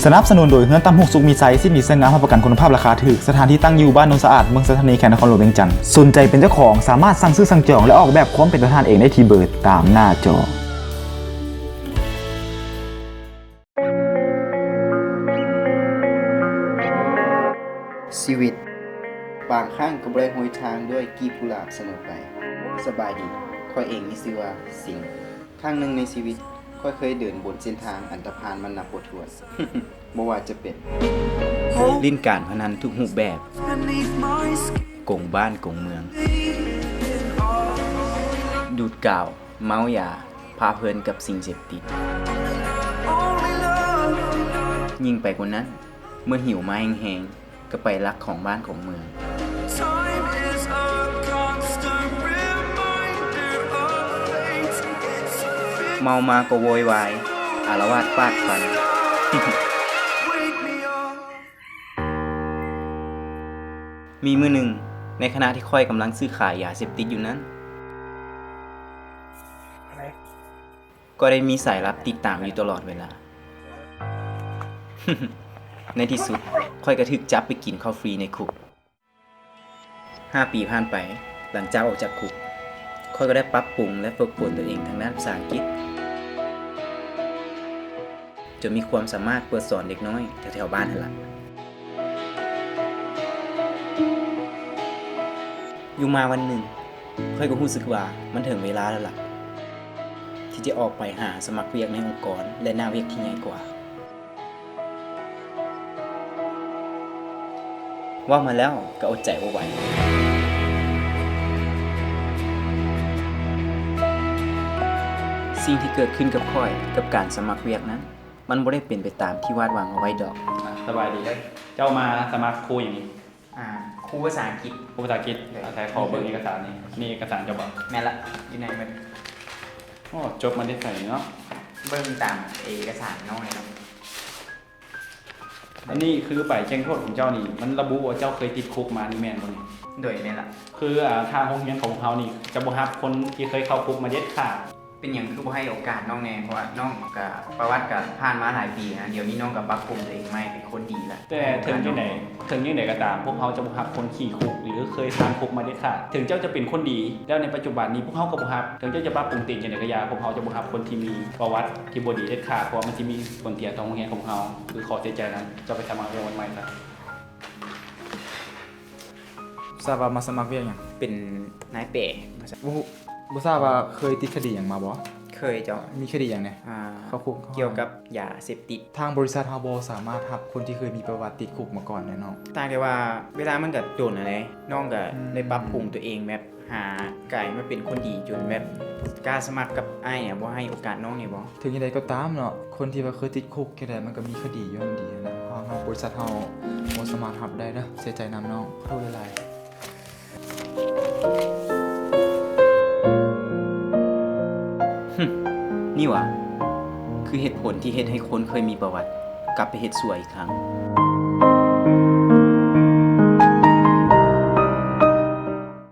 ສະໜັບສະໜູນໂດຍ ເຮືອນຕຳຫຸກສຸກມີໄຊ ສີນດີສວຍງາມ ຮັບປະກັນຄຸນນະພາບລາຄາຖືກ ສະຖານທີ່ຕັ້ງຢູ່ບ້ານໂນນສະອາດ ເມືອງໄຊທານີ ແຂວງນະຄອນຫຼວງວຽງຈັນ. ສົນໃຈເປັນເຈົ້າຂອງ ສາມາດສັ່ງຊື້ສັ່ງຈອງ ແລະ ອອກແບບຄວາມເປັນຕາທານເອງໄດ້ທີ່ເບີ ຕາມໜ້າຈໍ. ຊີວິດບາງຄັ້ງກໍບໍ່ໄດ້ໂຮຍທາງດ້ວຍກີບກຸຫຼາບສະເໝີໄປ. ສະບາຍດີ, ຂ້ອຍເອງມີຊື່ວ່າ ຊິງ. ຄັ້ງໜຶ່ງໃນຊີວິດ, ຂ້ອຍເຄີຍເດີນບົນເສັ້ນທາງອັນຕະພານມານັບບໍ່ຖ້ວນ. ບໍ່ວ່າຈະເປັນຫຼິ້ນການພະນັນທຸກຮູບແບບ, ກົງບ້ານກົງເມືອງ, ດູດກາວ, ເມົາຢາ, ພາເພີນກັບສິ່ງເສບຕິດ. ຍິ່ງໄປກວ່ານັ້ນ, ເມື່ອຫິວມາແຮງໆ, ກໍໄປລັກຂອງບ້ານຂອງເມືອງ. ເມົາມາກໍໂວຍວາຍ, ອາລະວາດຟາດຟັນ. ມີມື້ໜຶ່ງ, ໃນຂະນະທີ່ຂ້ອຍກຳລັງຊື້ຂາຍຢາເສບຕິດຢູ່ນັ້ນ, ກໍໄດ້ມີສາຍລັບຕິດຕາມຢູ່ຕະຫຼອດເວລາ. ໃນທີ່ສຸດ, ຂ້ອຍກໍຖືກຈັບໄປກິນເຂົ້າຟຣີໃນຄຸກ. ຫ້າປີຜ່ານໄປ, ຫຼັງຈາກອອກຈາກຄຸກ, ຂ້ອຍກໍໄດ້ປັບປຸງ ແລະ ຝຶກຝົນຕົວເອງທາງດ້ານພາສາອັງກິດ, ຈົນມີຄວາມສາມາດເປີດສອນເດັກນ້ອຍແຖວໆບ້ານຫັ້ນລະ. ຢູ່ມາວັນໜຶ່ງ, ຂ້ອຍກໍຮູ້ສຶກວ່າມັນເຖິງເວລາແລ້ວລະ ທີ່ຈະອອກໄປຫາສະໝັກວຽກໃນອົງກອນ ແລະ ໜ້າວຽກທີ່ໃຫຍ່ກວ່າ. ເວົ້າມາແລ້ວກໍອົດໃຈບໍ່ໄຫວ. ສິ່ງທີ່ເກີດຂຶ້ນກັບຂ້ອຍກັບການສະໝັກວຽກນັ້ນ, ມັນບໍ່ໄດ້ເປັນໄປຕາມທີ່ວາດຫວັງເອົາໄວ້ດອກ. ອ່າ ສະບາຍດີ. ເຈົ້າມາສະໝັກຄູຫຍັງນີ້? ອ່າ ຄູພາສາອັງກິດ. ຄູພາສາອັງກິດ. ໂດຍ. ອາ ໃສຂໍເບິ່ງເອກະສານນີ້. ນີ້ເອກະສານເຈົ້າບໍ່? ແມ່ນລະ, ຢູ່ໃນມັນ. ໂອ້ ຈົບມາແຕ່ໃສເນາະ? ເບິ່ງຕາມເອກະສານນ້ອງເລີຍເນາະ. ອັນນີ້ຄືໃບແຈ້ງໂທດຂອງເຈົ້ານີ້ ມັນລະບຸວ່າເຈົ້າເຄີຍຕິດຄຸກມານີ້ແມ່ນບໍ່ນີ້? ໂດຍ ແມ່ນລະ. ຄື ອ່າ ທາງໂຮງຮຽນຂອງພວກເຮົານີ້ຈະບໍ່ຮັບຄົນທີ່ເຄີຍເຂົ້າຄຸກມາເດັດຂາດ. ເປັນຫຍັງຄືບໍ່ໃຫ້ໂອກາດນ້ອງແດ່? ເພາະວ່ານ້ອງກະ ປະຫວັດກະຜ່ານມາຫຼາຍປີນະ, ດຽວນີ້ນ້ອງກະປັບປຸງຕົວເອງໃໝ່ເປັນຄົນດີລະ. ແຕ່ເຖິງຈັ່ງໃດ, ເຖິງຈັ່ງໃດກໍຕາມ, ພວກເຮົາຈະບໍ່ຮັບຄົນຂີ້ຄຸກ ຫຼື ເຄີຍຜ່ານຄຸກມາເດັດຂາດ. ເຖິງເຈົ້າຈະເປັນຄົນດີແລ້ວໃນປັດຈຸບັນນີ້, ພວກເຮົາກໍບໍ່ຮັບ. ເຖິງເຈົ້າຈະປັບປຸງຕົວເອງຈັ່ງໃດກໍຢ່າ, ພວກເຮົາຈະບໍ່ຮັບຄົນທີ່ມີປະຫວັດທີ່ບໍ່ດີເດັດຂາດ, ເພາະວ່າມັນຊິມີຜົນເສຍຕໍ່ໂຮງຮຽນຂອງເຮົາ. ຄືຂໍເສຍໃຈນຳ, ເຈົ້າໄປສະໝັກວຽກວັນໃໝ່ຊະ. ບໍ່ຊາບວ່າມາສະໝັກວຽກຫຍັງ? ເປັນນາຍແປ. ບໍ່ ບໍ່ຊາບວ່າເຄີຍຕິດຄະດີຫຍັງມາບໍ່? ເຄີຍເຈົ້າ. ມີຄະດີຫຍັງແດ່? ອ່າ ເຂົ້າຄຸກ ກ່ຽວກັບຢາເສບຕິດ. ທາງບໍລິສັດເຮົາບໍ່ສາມາດຮັບຄົນທີ່ເຄີຍມີປະຫວັດຕິດຄຸກມາກ່ອນໄດ້ເນາະ. ຕ່າງແຕ່ວ່າເວລາມັນກະດົນຫັ້ນແຫຼະ, ນ້ອງກະ ອືມ ໄດ້ປັບປຸງຕົວເອງແບບ ຫາກາຍມາເປັນຄົນດີຈົນແບບກ້າສະໝັກກັບອ້າຍ ບໍ່ໃຫ້ໂອກາດນ້ອງແດ່ບໍ່? ເຖິງຈັ່ງໃດກໍຕາມເນາະ, ຄົນທີ່ວ່າເຄີຍຕິດຄຸກຈັ່ງໃດມັນກໍມີຄະດີຍ້ອນດີຫັ້ນນະ. ທາງບໍລິສັດເຮົາບໍ່ສາມາດຮັບໄດ້ເດີ້, ເສຍໃຈນຳນ້ອງ, ຂໍໂທດຫຼາຍໆ. ຫຶ ນີ້ຫວາ ຄືເຫດຜົນທີ່ເຮັດໃຫ້ຄົນເຄີຍມີປະຫວັດກັບໄປເຮັດຊົ່ວອີກຄັ້ງ.